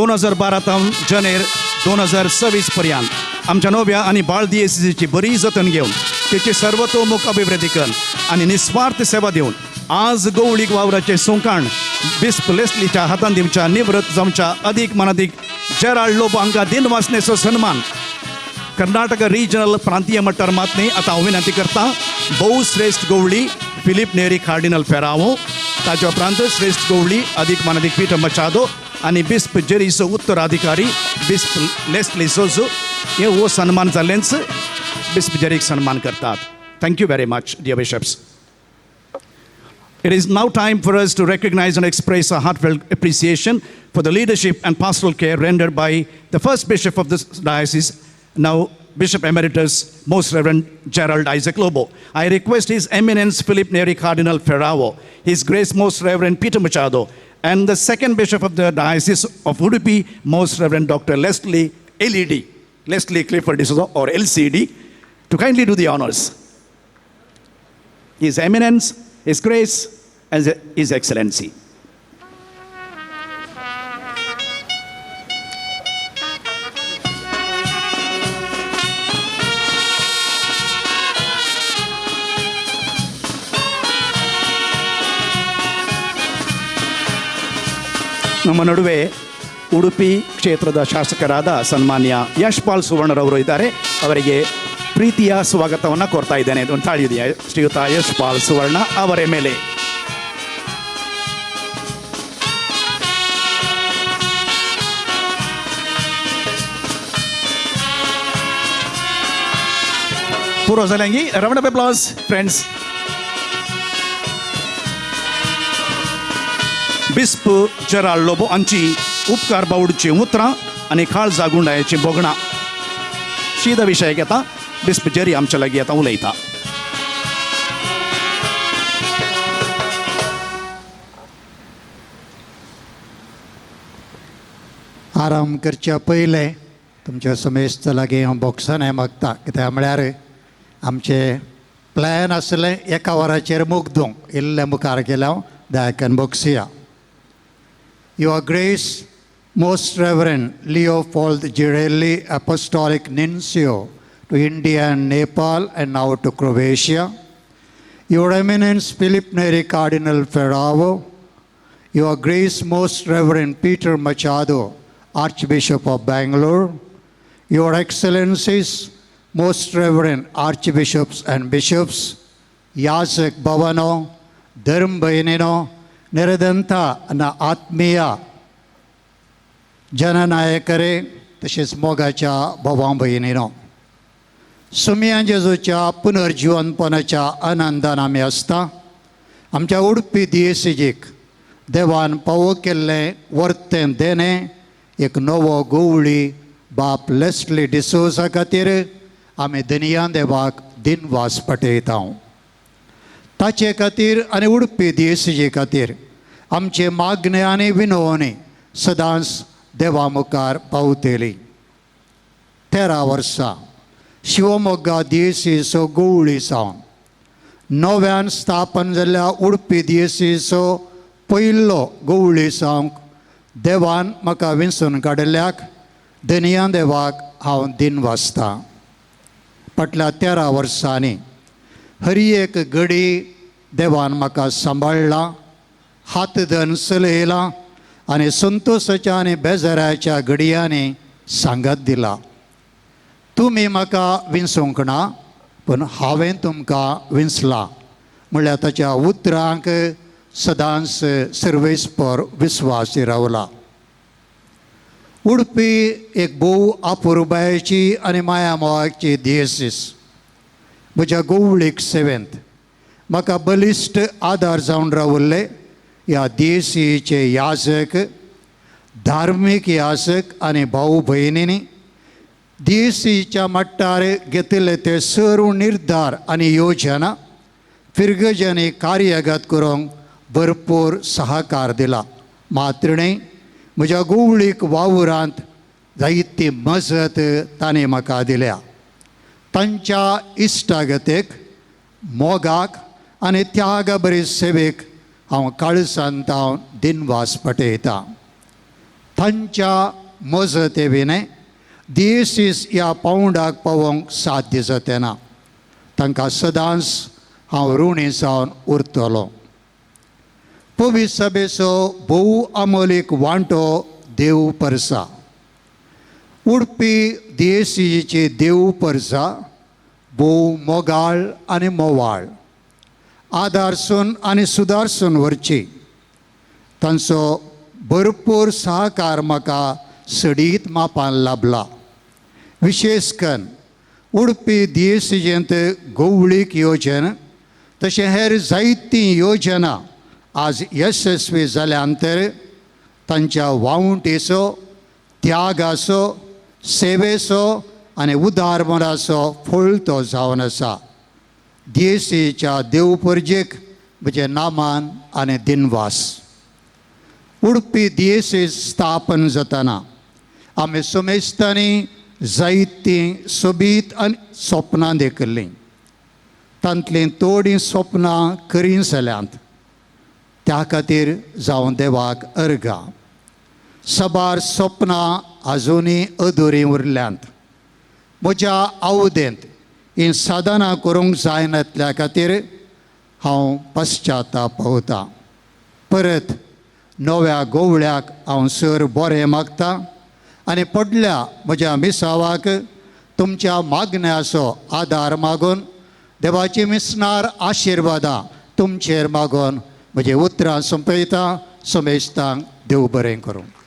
2012 तावन जानेर 2026 पर्यंत आमच्या नव्या आनी बाळ दियेसीची बरी जतन घेवन तेची सर्वतोमुख अभिवृद्धी करून आनी निस्वार्थ सेवा दिवन आज गवळीक वावराचे सोंकाण बिस्प लेस्लीच्या हातान दिवच्या निवृत्त जावच्या अदीक मानादीक जेराल्ड लोबो हांकां दिनवासनेचो सन्मान कर्नाटक रिजनल प्रांतीय मट्टार मात न्ही. आतां हांव विनंती करता बहुश्रेश्ठ गवळी फिलीप नेरी कार्डिनल फेरावो, ताच्या उपरांत श्रेश्ठ गवळी अदीक मानादीक पीटर मचादो आनी बिस्प जेरीचो उत्तराधिकारी बिस्प लेस्ली सोजो हे हो सन्मान जाल्लेंच बिस्प जेरीक सन्मान करतात. Thank you very much, dear bishops. It is now time for us to recognize and express our heartfelt appreciation for the leadership and pastoral care rendered by the first bishop of this diocese, now Bishop Emeritus, Most Reverend Gerald Isaac Lobo. I request His Eminence Philip Neri Cardinal Ferrao, His Grace Most Reverend Peter Machado, and the second bishop of the Diocese of Udupi, Most Reverend Dr. Leslie LED, Leslie Clifford D'Souza, or LCD, to kindly do the honors. His Eminence, His Grace, and His Excellency. ನಮ್ಮ ನಡುವೆ ಉಡುಪಿ ಕ್ಷೇತ್ರದ ಶಾಸಕರಾದ ಸನ್ಮಾನ್ಯ ಯಶ್ಪಾಲ್ ಸುವರ್ಣರವರು ಇದ್ದಾರೆ. ಅವರಿಗೆ ಪ್ರೀತಿಯ ಸ್ವಾಗತವನ್ನು ಕೋರ್ತಾ ಇದ್ದೇನೆ. ಒಂದು ತಾಳಿದೆಯಾ ಶ್ರೀಯುತ ಯಶ್ಪಾಲ್ ಸುವರ್ಣ ಅವರ ಮೇಲೆ. ಪೂರ್ವ ಸಲಂಗಿ Ramana applause friends. Bisp Gerald Lobo हांची उपकार बावडची उतरां आनी काळजा गुंडायची भोगणां शीद विशयाक येता. बिस्प जेरी आमच्या लागीं आतां उलयता. आराम करच्या पयलें तुमच्या समेस्त लागीं हांव बोक्सां मागता, कित्याक म्हळ्यार आमचे प्लॅन आसलें एका वराचेर मुगदूंक, इल्लें मुखार गेलें हांव, दयाकन बोक्सिया. Your Grace, Most Reverend Leopold Girelli, Apostolic Nuncio to India and Nepal and now to Croatia. Your Eminence Philip Neri Cardinal Ferrao, Your Grace Most Reverend Peter Machado, Archbishop of Bangalore, Your Excellencies, Most Reverend Archbishops and Bishops, ಯಾಜಕ ಭವನೋ, ಧರ್ಮ ಬೈನೇನೋ, ನೆರೆದಂಥ ನನ್ನ ಆತ್ಮೀಯ जननायकरे तशेंच मोगाच्या भावां भयणीनो, सुमया जेजूच्या पुनर्जिवनपणाच्या आनंदान आमी आसता. आमच्या उडपी दियेसीजीक देवान पावो केल्लें वर्तें देणें एक नवो गोवळी बाप लेस्ली डिसोजा खातीर आमी दनिया देवाक दिनवास पटयता. ताचे खातीर आनी उडपी दियेसीजे खातीर आमचे मागणे आनी विनवणी सदांच देवा मुखार पावतली. 13 वर्सां शिवमोग्गा दियेसीचो गोवळी सावन नव्यान स्थापन जाल्ल्या उडपी दियेसीचो पयलो गोवळी सावंक देवान म्हाका विंचून काडिल्ल्याक दनिया देवाक हांव दिन वाचतां. फाटल्या 13 वर्सांनी हर एक घडी देवान म्हाका सांबाळ्ळा, हात धरून चलयला आनी संतोसाच्या आनी बेजाराच्या घडयांनी सांगात दिला. तुमी म्हाका विंचूंक ना, पूण हांवें तुमकां विंचला म्हणल्यार ताच्या उतरांक सदांच सर्वेस्पर विस्वास रावला. उडपी एक भोव अपुरबायेची आनी माया मोगाची दियेसीस. म्हज्या गोवळीक सेवेंत म्हाका बलिश्ट आदार जावन रावल्ले ह्या दियेसीचे याजक, धार्मीक याजक आनी भाऊ भयणींनी दियेसीच्या मट्टार घेतिल्ले ते सर्व निर्धार आनी योजना फिरगजांनी कार्यगत करूंक भरपूर सहकार दिला. मातृणे म्हज्या गोवळीक वावरांत जायती मजत ताणें म्हाका दिल्या. तांच्या इश्टागतेक, मोगाक आनी त्यागबरी सेवेक हांव काळजांत हांव दिनवास पटयतां. तांच्या मजते विणें दियेसीस ह्या पावंडाक पावोवंक साध्य जातेना. तांकां सदांच हांव ऋणी जावन उरतलो. पवित्र सभेचो भोव अमोलीक वांटो देव परसा. उडपी दियेसीची देव परसा भोव मोगाळ आनी मोवाळ, आदारसून आनी सुदारसून व्हरची. तांचो भरपूर सहकार म्हाका सडीत मापान लाभला. विशेश करून उडपी दियेसीजेंत गोवळीक योजन तशें हेर जायतीं योजना आज यशस्वी जाल्या तर तांच्या वावंटेचो, त्यागाचो, सेवेचो आनी उदारमनाचो फळ तो जावन आसा. दियेसीच्या देव परजेक म्हजें नामान आनी दिनवास. उडपी दियेसी स्थापन जातना आमी समेस्तांनी जायतीं सोबीत आनी सपनां देखिल्लीं. तांतलीं थोडीं सपनां करीन जाल्यांत. त्या खातीर जावं देवाक अर्गां. साबार सपनां आजुनूय अधुरीं उरल्यांत. म्हज्या आवदेंत हीं साधनां करूंक जायनातल्या खातीर हांव पश्चाताप पावतां. परत नव्या गोवळ्याक हांव सर बरें मागता आनी पडल्या म्हज्या मिसावाक तुमच्या मागण्याचो आदार मागून देवाची मिसनार आशिर्वादां तुमचेर मागून म्हजी उतरां सोंपयता. समेस्तांक देव बरें करूं.